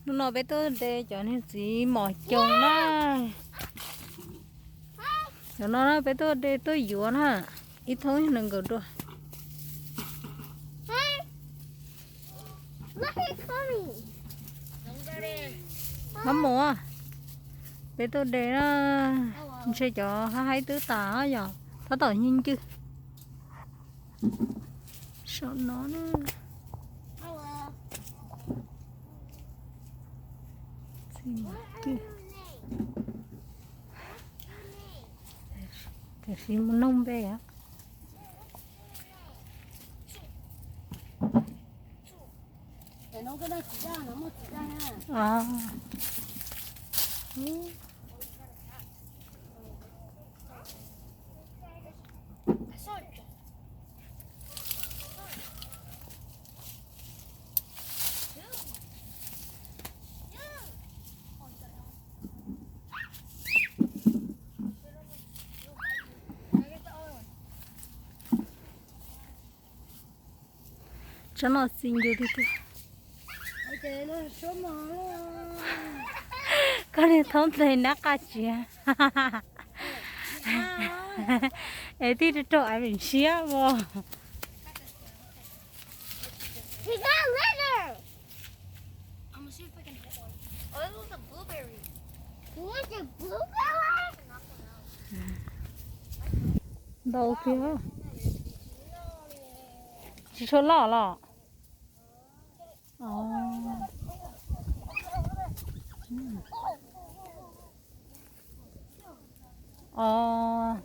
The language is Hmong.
Hnub no peb tuaj de cov niag txiv mos coos na. Cov no na peb tuaj de tuaj yuav na. Ib thoob yog nees nkaum dua. Mab mus, peb tuaj de na. Ntshe cov haib haib twb tas yog tab tom ncig ncig. Saum no na. Tiam sis mus nug npe os. Tsob no txi ncw tiag tiag. Koj niag thoob tes nab qa tsiav. Es tij rau rau av vim ntshiab as. Ntau tiag. Tsis tshua loj los? Os.